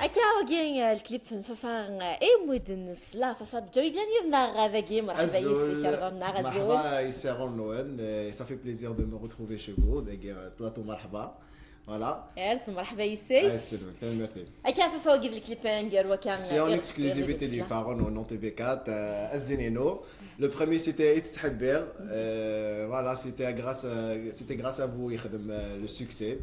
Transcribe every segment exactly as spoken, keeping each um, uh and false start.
Akka, wagi, eh, lklip n Fafa, eh, i wid nesla. Fafa Bǧaw yellan yid-neɣ, eh, dagi. Merḥba yis-k, ar ɣur-neɣ, azul. Merḥba yis-k, ar ɣur-nwen. Euh, ça fait plaisir de me retrouver chez vous. Dagi, euh, plateau Merḥba. Voilà. Err, merḥba yis-k. Ay, sselmet, tanemmirt. Akka, Fafa, wagi d lklip aneggaru akka, c'est en exclusivité di Faron, au nom T V quatre, euh, Azzinino. Le premier, c'était It Tḥibbiɣ. Euh, voilà, c'était grâce à, c'était grâce à vous, يخدم, euh, le succès.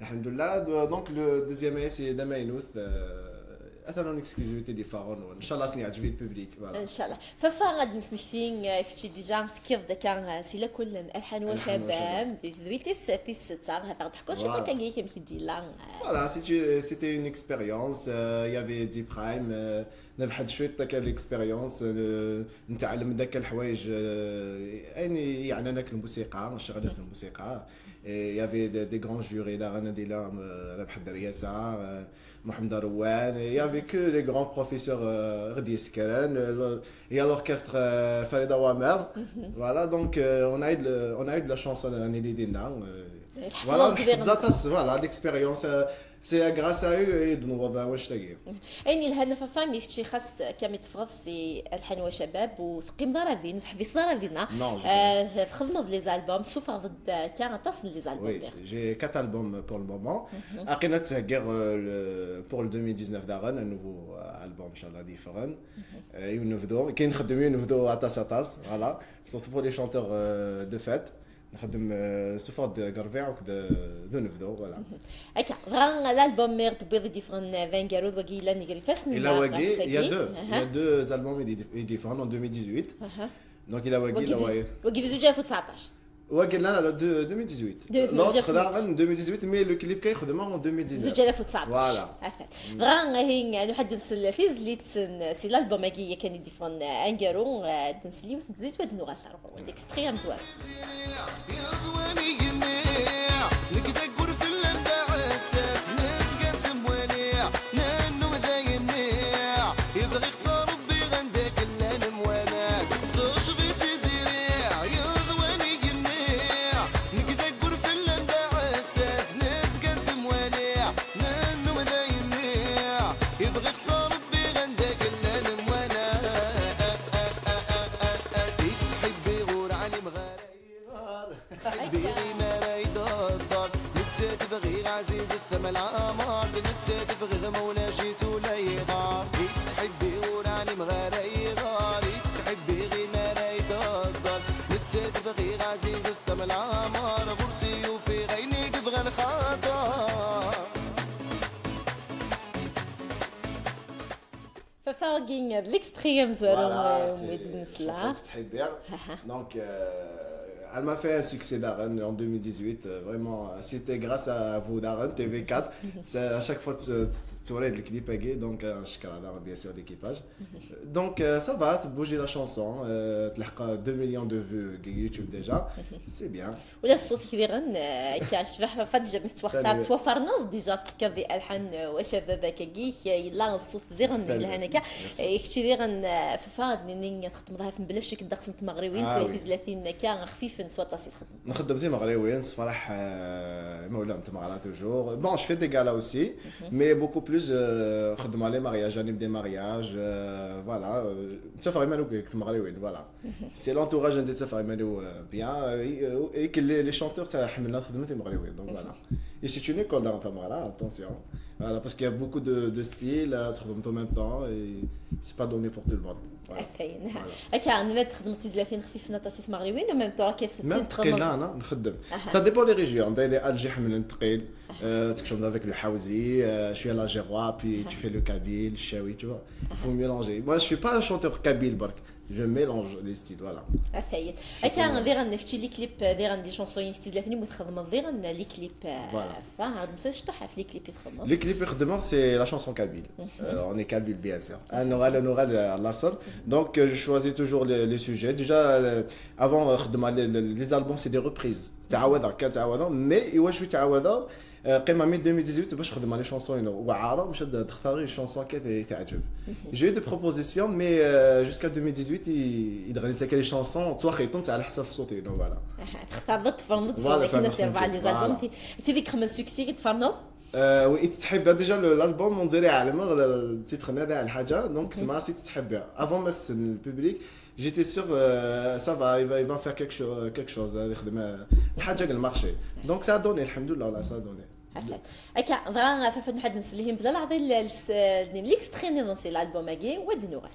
Alhamdoulilah. Donc, le deuxième, c'est Damaynut. Euh, atan en exclusivité di Faron. Inchallah, s-nɛǧeb i le public. Voilà. Inchallah. Fafa, ad nesmekti, eh, kečči déjà tekkiḍ-d akka, eh, si lakul n Alḥan wa Cabab, di tedwilt-is tis setta, hata ɣ-d-ḥkuḍ cwiṭ akka-agi amek i d-yella, eh. Voilà, c'était, c'était une expérience. Euh, il y avait des primes. Euh, نبحث شوية تاع l'expérience. Euh, نتعلم ذاك الحوايج. Euh, يعني، يعني أنا كنت موسيقى، شغلت الموسيقى. Et il y avait des, des grands jurés, داغن دي لا، آه، رابح الدرياسة، آه، محمد روان. Il y avait que les grands professeurs, آه، غدي يسكران. آه، il y a l'orchestre, آه، فريدة وامر. Voilà, donc, آه، on a eu de, on a eu de la chance, أنا راني اللي دينا. آه، voilà, نحفظ داتا، voilà, l'expérience. آه، C'est grâce à eux et de nouveau واش تاقي. Ayen yelhan a Fafa, mi kečči xas كامي تفرض سي الحان وشباب وتقيم ضرا دين وتحبس ضرا دينا. Non, je آه، تخدمض les albums، سوفرض كان تصل les albums oui, دير. J'ai quatre albums pour le moment. Aqina تهجر, euh, le, pour le deux mille dix-neuf داغن, un nouveau, euh, album, إن شاء الله, différent. Euh, ينفذو, كاين نخدم ينفذو aṭas aṭas, voilà. Surtout pour les chanteurs, euh, de fête. نخدم, آه، سوفر د قرفيع وكذا ذو نبدو, voilà. هكا، غا الالبوم مير دبيض يديفرن فانكارو وقيلا نقري فاس إلا وقي, il y a deux, il y a deux albums يديفرن en deux mille dix-huit. Donc إلا وقي, إلا وقي. وقي زوج ألف وتسعطاش. وقي لا, لا, لا, deux, deux mille dix-huit. L'autre, en deux mille dix-huit, mais le clip كيخدم en deux mille dix-huit. زوج ألف وتسعطاش. Voilà. Dɣa, ahi, nruḥ ad nsel tizlit n, si l'album-agi yakan i d-yeffɣen, aneggaru, ad nsel yiwet n tezlit, u ad nuɣal ar ɣur-wen. D extrait amezwaru. Ttḥibbiɣ ur ɛlimeɣ ara ayɣer. Ttḥibbiɣ imi ara yedder. Nettat bɣiɣ ɛzizet am lɛemr. Nettat bɣiɣ ma ulac-itt ula iɣer. I tt-ttḥibbiɣ ur ɛlimeɣ ara ayɣer. I tt-ttḥibbiɣ imi ara yedder. Nettat bɣiɣ ɛzizet am lɛemr. Ɣur-s i ufiɣ ayen i yebɣa lxaṭer. Fafa, wagi d l'extrait amezwaru, voilà, euh, c'est une chanson que ttḥibbiɣ. Donc, euh, elle m'a fait un succès daɣen en deux mille dix-huit, euh, vraiment, euh, c'était grâce à vous daɣen, T V quatre. C'est à chaque fois tu, tu, tu vois le clip, donc, euh, je suis là, bien sûr, l'équipage. Donc, euh, ça va, tu bouges la chanson, euh, tu as deux millions de vues sur YouTube déjà, c'est bien. ولا الصوت كبيرا، آه، كاع شبح فدجا متوخر توفرنا ديجا تسكر دي الحان، آه، وشباب كاكي يلا الصوت ديغن لهنا كا. آه، كتشي ديغن، آه، ففاد نيني تخدم ظهر بلا شك داكس نت مغربيين، آه، توي في زلاتين كا خفيف نسوا طاسي تخدم. نخدم تي مغربيين صفرح، آه، مولا نت مغرا toujours. Bon, je fais des galas aussi, mais beaucoup plus, euh, خدمة les mariages, j'anime des mariages, euh, voilà, euh, نتفق مع لوك مغربيين, voilà. C'est l'entourage ندير تفاهم ماني bien. Et que les, les chanteurs تاع حملنا خدمة المغربيين, donc voilà. Et c'est une école dans ta, voilà, attention. Voilà, parce qu'il y a beaucoup de, de styles, euh, تخدم en même temps, et c'est pas donné pour tout le monde. Voilà. هكا نمد تخدم تيزلاتين خفيف نطاسي في مغربيين, en même temps كيف même تقيل. لا, انا نخدم. Ça dépend les régions. عندي des Alger حملنا تقيل. Euh, تكشم avec le حوزي, euh, je suis à l'algérois, puis tu fais le kabyle, الشاوي, tu vois. Il faut mélanger. Moi, je suis pas un chanteur kabyle برك. Je mélange les styles, voilà. Afayet. Akka, diɣen kečči les clips, diɣen des chansons, tizlatin i mu txedmeḍ diɣen les clips, euh, voilà. Fa, ha, msa, cṭuḥ ɣef les clips i txedmeḍ. Les clips i xedmeɣ, c'est la chanson kabyle. Euh, on est kabyle, bien sûr. Ah, نوغال, نوغال, euh, à la salle. Donc, euh, je choisis toujours les, les sujets. Déjà, euh, avant, euh, خدمة, les, les, les albums, c'est des reprises. تعاودها, كان تعاودها, mais إوا شو تعاودها, آه، قيمة من deux mille dix-huit باش خدمة les chansons, إنه وعارة مش هاد تختاري les chansons كي تعجب. J'ai eu des propositions, mais, euh, jusqu'à deux mille dix-huit, يدغني تاكل les chansons, تواخيطهم تاع على حسب الصوت, إنه voilà. تختار ضد فرنض, voilà, كنا سير بعد les albums. تي ديك خمس succès تفرنض. Euh, oui, Itetḥibbiɣ, déjà le- l'album, on dirait, على ما غ- le titre هذا على حاجة. Donc c'est moi, Itetḥibbiɣ. Avant même le public, j'étais sûr, euh, ça va, il va, il va faire quelque chose, quelque chose, euh, يخدم, euh, حاجة على le marché. Donc ça a donné, الحمد لله, là, ça a donné. Akka, dɣa, ɣef ad nḥad nsellih mebla leɛḍil, l'extrait-nniḍen si l'album-agi, wa d-nuɣal.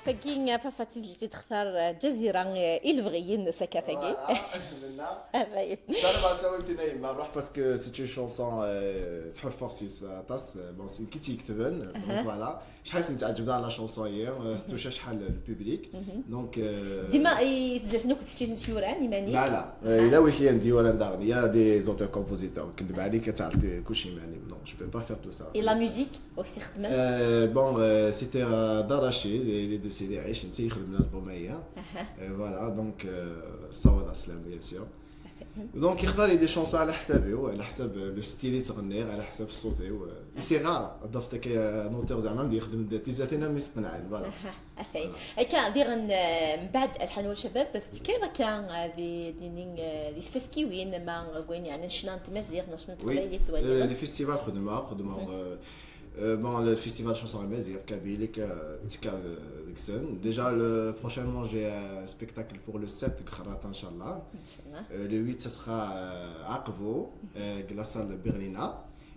Tagi, Fafa, d tizlit i d-textar, eh, Ǧazira, eh, i lebɣi-ines akka tagi. Voilà, ass-nna. Ah, bah, ça va, ça va, Tina, il m'a parce que c'est une chanson, euh, sur force, ça, tas, euh, bon, c'est qui t'y écrit, donc voilà. Je sais pas si tu as la chanson hier, euh, tu cherches le public. Donc, euh, ديما يتزلف نكت شي نسيوران، يماني؟ لا، لا. Euh, il a aussi un diwan d'arni, il y a des auteurs-compositeurs. كنت بعدي كتعرف كل شيء، يماني. Non, je peux pas faire tout ça. Et la musique, وقت يخدمن؟ Euh, bon, euh, c'était, euh, Darachi, les, les deux C D عيش، نتا يخدم l'album هي. Euh, voilà, donc, euh, صوت السلام, bien sûr. Donc يختار لي des chansons على حسابي، وعلى حساب le style اللي تغنيه، على حساب الصوت، و c'est rare ضفت هكا un auteur زعما عندي يخدم تيزاتنا ما يصطنعين، voilà. Afay. Akka, diɣen, eh, mbeɛd Alḥan wa Cabab, tettekkaḍ akka, eh, di, di, di, eh, di tfaskiwin, ma win yeɛnan ccna n tmaziɣt, neɣ ccna n teqbaylit, euh, twaliḍ? Di festival xedmeɣ, xedmeɣ, euh, euh, bon, le festival chanson amazigh, kabyle, euh, tettekkaḍ, euh, deg-sen. Déjà, le, prochainement, j'ai un spectacle pour le sept, deg Xerraṭa, inchallah. Inchallah. Euh, le huit, ça sera, euh, à Aqbu, euh, deg la salle Berlina.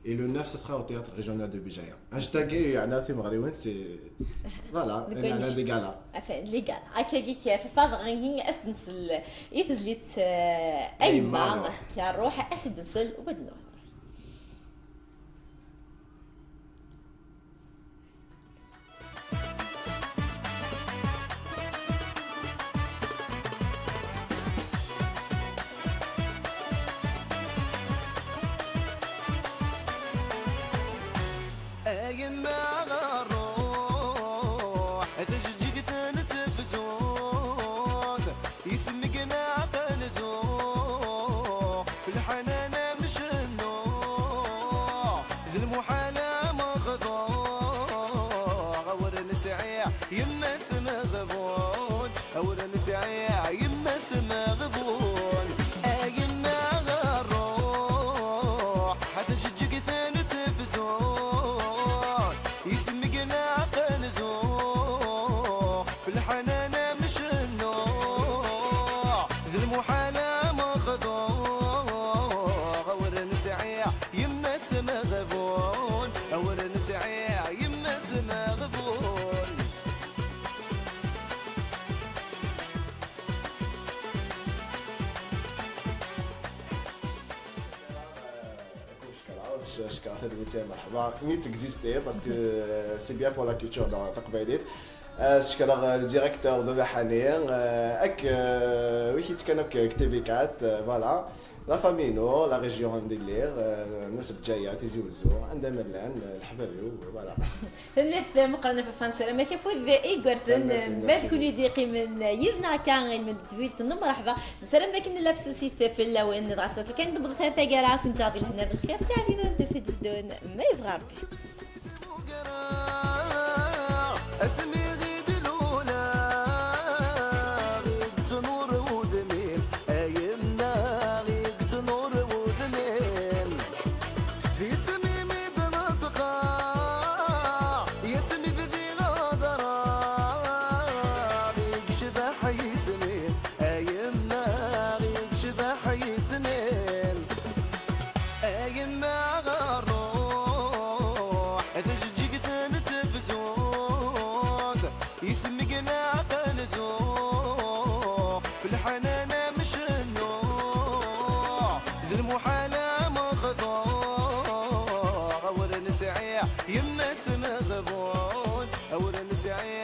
Et le neuf, ce sera au théâtre régional de Béjaïa. Hashtag, يعني, في مغربي, c'est, voilà, des galas. Enfin, les galas. Akka, kif, ɣihi, as-d-nsel i tezlit, eh, Ay yemma, ruḥ. Ay yemma, ruḥ, as-d-nsel, wa d-nuɣal. A yemma ruḥ, tajejjigt n tefzut, yesmegna aqenzuɣ, f lḥanan amcennuɣ, d lmuḥal amexḍuɣ, awer nesɛi yemma-s meɣbun. Awer nesɛi yemma-s meɣbun, a yemma ruḥ, ad tjeǧǧeg tefzut, yesmegna aqenzuɣ, f lḥanan amcennuɣ, d lmuḥal amexḍuɣ, awer nesɛi yemma-s meɣbun, awer nesɛi yemma-s meɣbun. Cekreɣ, cekreɣ tadwilt-a, مرحبا. Ni t'existe, parce que, euh, c'est bien pour la culture dans taqbaylit. Euh, cekreɣ, euh, le directeur de la Hani, euh, ak, euh, wi t-, kan ak, euh, T V quatre, euh, voilà. La famille inu, la région anda lliɣ, euh, nnas Bǧaya, Tizi Uzzu, anda ma llan, euh, leḥbab-iw, voilà. Tanemmirt meqqren a Fafa, nessaram-ak afud igerrzen. Tanemmirt, merci. Ma d kunwi d-yeqqimen yid-neɣ akka, ilmend n tedwilt n Mreḥba, nessaram d akken nella fessusit fell-awen, dɣa s wakka kan d-tewweḍ taggara, ad ken-ǧǧeɣ di lehna d lxir, ttɛedin ad tafid ddun, ma yebɣa Rebbi. Asmi i d-luleɣ, i yettnur wudem-im, a yemma, i yettnur wudem-im. Isem-im i d-neṭqeɣ, yasmi bdiɣ hedreɣ, i yecbeḥ yisem-im, a yemma, i yecbeḥ yisem-im. Snin. A yemma ɣer ruḥ, tajeǧǧigt n tefzut, yesmegla aqelzuq, f lḥanan amcennuɣ, d lmuḥal amexduṛ, ur nesɛi yemma-s meɣbun, ur nesɛi